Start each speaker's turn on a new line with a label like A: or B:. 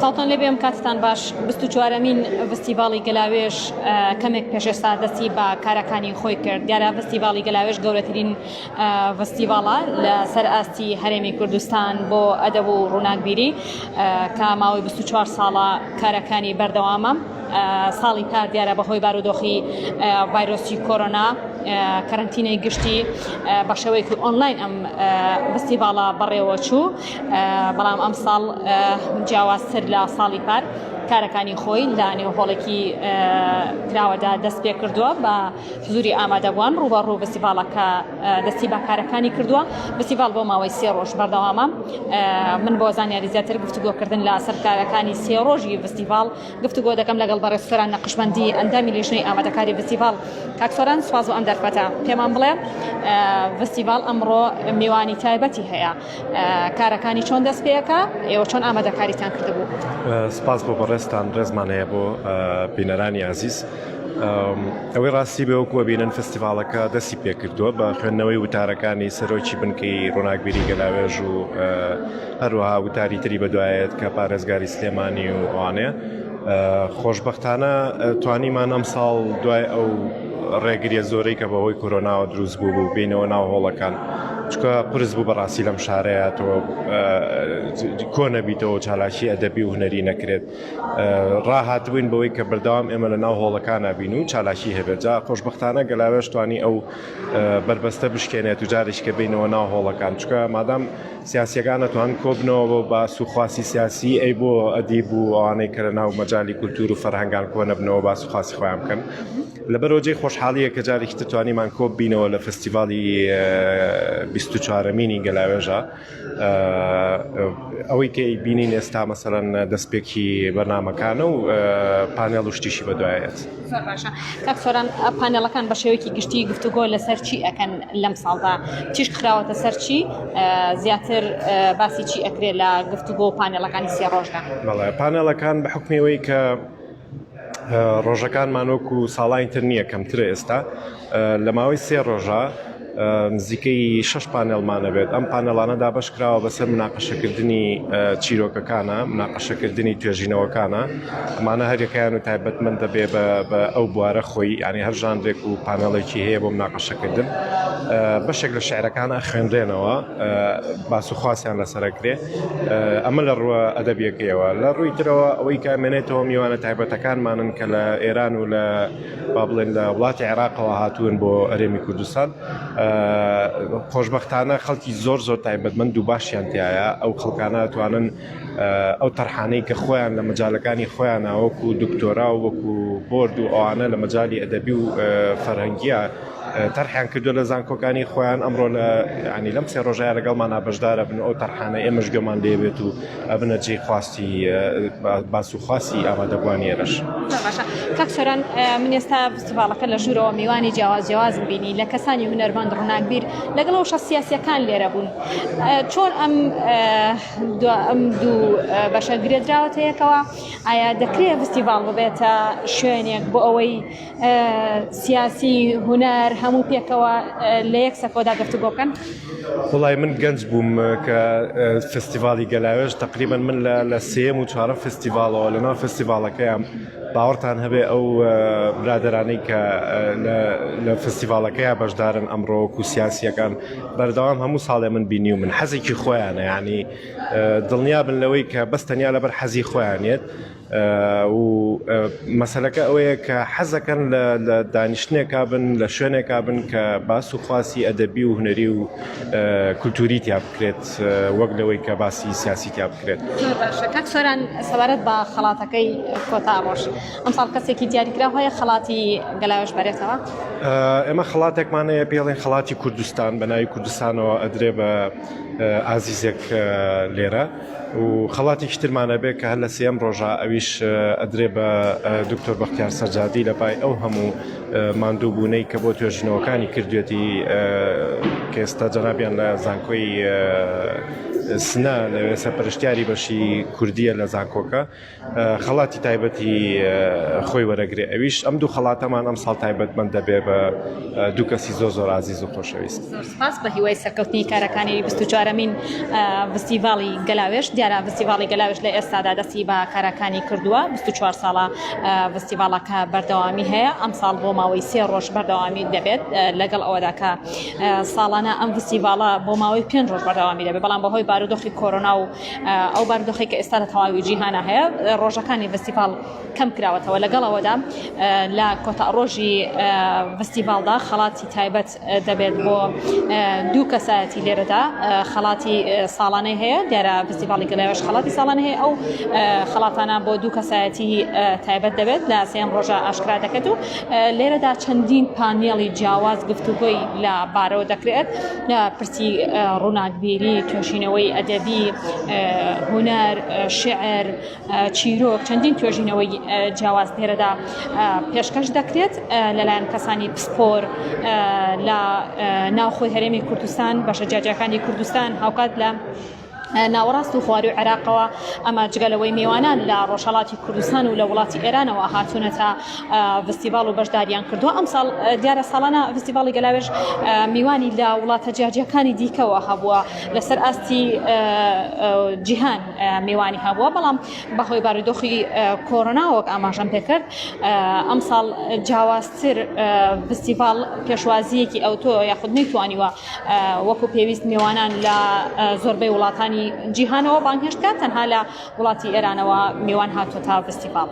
A: ساڵتان لێبێ ئەم کاتتان باش 24مین ڤستیڤاڵی گەلاوێژ کەمێک پێش ئێستا دەستی بە کارەکانی خۆی کرد دیارە ڤستیڤاڵی گەلاوێژ گەورەترین ڤستیڤاڵە لە سەر ئاستی هەرێمی کوردستان بۆ ئەدەب و ڕووناکبیری کە ماوەی 24 ساڵە کارەکانی بەردەوامە ساڵی پار دیارە بەهۆی بارودۆخی ڤایرۆسی کۆرۆنا کەرەنتینەی گشتی بە شێوەیەکی ئۆنلاین ئەم ڤستیڤاڵە بەڕێوە چوو بەڵام ئەم ساڵ جیاوازتر لە ساڵی پار کارەکانی خۆی لە نێو هۆڵێکی کراوەدا دەست پێ کردووە بە حزوری ئامادەبووان ڕووبەڕوو ڤستیڤاڵەکە دەستی بە کارەکانی کردووە ڤستیڤاڵ بۆ ماوەی سێ ڕۆژ بەردەوامە من بۆ زانیاری زیاتر گفتوگۆکردن لە سەرکارەکانی سێ ڕۆژی ڤستیڤاڵ گفتوگۆ دەکەم لەگەڵ بەڕێز سۆران نەقشبەندی ئەندامی لیژنەی ئامادەکاری ڤستیڤاڵ. کاک سۆران سوپاس بۆ ئەم دەرفەتە. پێمان بڵێ ڤستیڤاڵ ئەمڕۆ میوانی تایبەتی هەیە کارەکانی چۆن دەست پێەکە ئێوە چۆن ئامادەکاریتان کردبوو؟
B: سپاس بۆ بەڕێزتان ڕێزمان هەیە بۆ بینەرانی ئازیز. ئەوەی ڕاستی بێ وەکو ئەبینن فستیڤاڵەکە دەستی پێکردووە بە خوێندنەوەی وتارەکانی سەرۆکی بنکەی ڕووناکبیری گەلاوێژ و هەروەها وتاری تری بەدوایەت کە پارێزگاری سلێمانی و ئەوانەیە خۆشبەختانە توانیمان ئەمساڵ دوای ئەو ڕێگریە زۆرەی کە بەهۆی کۆرۆناوە دروست بوو بوو بینەوە ناو هۆڵەکان چکە قرس بوو بەڕاستی لەم شارەیە تۆ کۆ نەبیتەوە چالاکی ئەدەبی و هونەری نەکرێت ڕاهاتبووین بەوەی کە بەردەوام ئێمە لە ناو هۆڵەکانە بین و چالاکی هەبێت جا خۆشببختانە گەلاوێژ توانی ئەو بەربەستە بشکێنێت و جارێکی کە بینەوە ناو هۆڵەکان چکە مادام سیاسیەکان ئەتوانن کۆبنەوە بۆ باس و خواسی سیاسی ئەی بۆ ئەدیب و ئەوانەی کە لە ناو مەجالی کولتور و فەرهەنگان کۆ نەبنەوە باس و خواسی خۆیان بکەن لەبەرەوە جێی خۆشحاڵیە کە جارێکی تر توانیمان کۆ بینەوە لە فستیڤالی 24مینی گەلاوێژە ئەوەی کە بینین ئێستا مەسەلەن دەستپێکی بەرنامەکانە و پانێڵ و شتیشی بەدوایەت.
A: زۆر باشە کاک سۆران پانێڵەکان بە شێوەیەکی گشتی گفتوگۆ لەسەر چی ئەکەن لەم ساڵدا تیشک خراوەتە سەر چی زیاتر باسی چی ئەکرێ لە گفتوگۆ و پانێڵەکانی سێ ڕۆژدا؟
B: بەڵێ پانێڵەکان بە حوکمی ئەوەی کە ڕۆژەکانمان وەکو ساڵانی تر نییە کەمترە ئێستا لە ماوەی سێ ڕۆژە نزیکەی شەش پانێڵمان ئەبێت ئەم پانێڵانە دابەش کراوە بەسەر مناقەشەکردنی چیرۆکەکانە مناقەشەکردنی توێژینەوەکانە ئەمانە هەریەکەیان و تایبەتمەند دەبێ بە ئەو بوارە خۆی یعنی هەر ژانرێک و پانێڵێکی هەیە بۆ مناقەشەکردن بەشێک لە شعرەکان ئەخوێنرێنەوە باس و خواسیان لەسەرەکرێ ئەمە لە ڕووە ئەدەبیەکەیەوە لە ڕووی ترەوە ئەوەی کە مێنێتەوە میوانە تایبەتەکانمانن کە لە ئێران و لە با بڵێن لە وڵاتی عێراقەوە هاتوون بۆ هەرێمی کوردستان خۆشبەختانە خەڵکی زۆر زۆر تایبەتمەند و باشیان تایە ئەو خەڵکانە توانن ئەو تەرحانەی کە خۆیان لە مەجالەکانی خۆیانە وەکو دکتۆرا و وەکو بۆرد و ئەوانە لە مەجالی ئەدەبی و فەرهەنگیە تەرحیان کردو لە زانکۆکانی خۆیان ئەمڕۆ لە ینی لەم سێ ڕۆژەیە لەگەڵمانە بەشدارە بن ئەو تەرحانە ئێمەش گوێمان لێبێت و ئەبنە جێی خواستی باس و خواستی ئامادەبووانی ئێرەش.
A: زۆر باشە کاک سۆران من ئێستا فستیڤاڵەکە لە ژوورەوە میوانی جیاواز جیاوازم بینی لە کەسانی هونەرمەند ڕووناکبیر لەگەڵ وشە سیاسیەکان لێرە بوون چۆن ئەم ئەم دوو بەشە گرێدراوەتە یەکەوە ئایا دەکرێت فستیڤاڵ ببێتە شوێنێک بۆ ئەوەی سیاسی، هونەر هەموو پێکەوە لە یەک سەکۆدا گفتوگۆ بکەن؟
B: وەڵای من گەنج بووم کە فستیڤاڵی گەلاوێژ تقریبا من لە سێم و چوارەم فستیڤاڵەوە لەناو فستیڤاڵەکەیان باوەڕتان هەبێ ئەو برادەرانەی کە لە فستیڤاڵەکەیا بەشدارن ئەمڕۆ وەکو سیاسیەکان بەردەوام هەموو ساڵێ من بینیومن حەزێکی خۆیانە یعنی دڵنیا بن لەوەی کە بەس تەنیا لەبەر حەزی خۆیانێت و مەسەلەکە ئەوەیە کە حەزەکەن لە دانیشتنێکا بن لە شوێنێکا بن کە باس و خواسی ئەدەبی و هونەری و کولتوری تیا بکرێت وەک لەوەی کە باسی سیاسی تیا بکرێت.
A: زۆر باشە کاک سۆران سەبارەت بە خەڵاتەکەی کۆتا ڕۆژ ئەمساڵ کەسێکی دیاریکراو هەیە خەڵاتی گەلاوێژ بەرێتەوە؟
B: ئێمە خەڵاتێکمان هەیە پێڵێن خەڵاتی کوردستان بە ناوی کوردستانەوە ئەدرێ بە ئازیزێک لێرە. و خەڵاتێکی ترمان ئەبێ کە هەر لە سێیەم ڕۆژا ئەویش ئەدرێ بە دکتۆر بەختیار سەجادی لە پای ئەو هەموو ماندوو بوونەی کە بۆ توێژینەوەکانی کردوێتی کە ئێستا جەنابیان لە زانکۆی سنە لەوێ سەرپەرشتیاری بەشی کوردیە لە زانکۆکە خەڵاتی تایبەتی. خۆی وەرەگرێ ئەویش ئەم دوو خەڵاتەمان ئەمساڵ تایبەتمەند دەبێ بە دوو کەسی زۆر زۆر ئازیز و خۆشەویست. زۆر سپاس
A: بە هیوای سەرکەوتنی کارەکانی 24مین ڤستیڤاڵی گەلاوێژ دیارە ڤستیڤاڵی گەلاوێژ لە ئێستادا دەستی بە کارەکانی کردووە 24 ساڵە ڤستیڤاڵەکە بەردەوامی هەیە ئەمساڵ بۆ ماوەی سێ ڕۆژ بەردەوامی دەبێت لەگەڵ ئەوەدا کە ساڵانە ئەم ڤستیڤاڵە بۆ ماوەی پێنج ڕۆژ بەردەوامی دەبێت بەڵام بەهۆی بارودۆخی کۆرۆنا و ئەو بارودۆخی کە ئێستا لە تەواوی جیهانە هەیە ڕۆژەکانی ڤستیڤاڵ کەم کراوەتەوە لەگەڵ ئەوەدا لە کۆتا ڕۆژی ڤستیڤاڵدا خەڵاتی تایبەت دەبێت بۆ دوو کەسایەتی لێرەدا خەڵاتی ساڵانەی هەیە دیارە ڤستیڤاڵی گەلاوێژ خەڵاتی ساڵانە هەیە ئەو خەڵاتانە بۆ دوو کەسایەتی تایبەت دەبێت لە سێم ڕۆژە ئاشکرا دەکرێت و لێرەدا چەندین پانێڵی جیاواز گفتوگۆی لە بارەوە دەکرێت لە پرسی ڕووناکبیری توێژینەوەی ئەدەبی هونەر شعر چیرۆک چەندین توێژینەوەی جیاواز لێرەدا پێشکەش دەکرێت لەلایەن کەسانی پسپۆر لە ناوخۆی هەرێمی کوردستان بەشە جیاجیاکانی کوردستان هاوکات لە ناوەڕاست و خواروی عێراقەوە ئەمە جگە لەوەی میوانان لە ڕۆژهەڵاتی کوردستان و لە وڵاتی ئێرانەوە هاتوونەتە ڤستیڤاڵ و بەشداریان کردووە ئەمساڵ دیارە ساڵانە ڤستیڤاڵی گەلاوێژ میوانی لە وڵاتە جیاجیاکانی دیکەوە هەبووە لەسەر ئاستی جیهان میوانی هەبووە بەڵام بەهۆی بارودۆخی کۆرۆنا وەک ئاماژەم پێکرد ئەمساڵ جیاوازتر ڤستیڤاڵ پێشوازیەکی ئەوتۆ یاخود نەیتوانیوە وەکو پێویست میوانان لە زۆربەی وڵاتانی جیهانەوە بانگهێشت بکات تەنها لە وڵاتی ئێرانەوە میوان هاتووە تا ڤستیڤاڵ.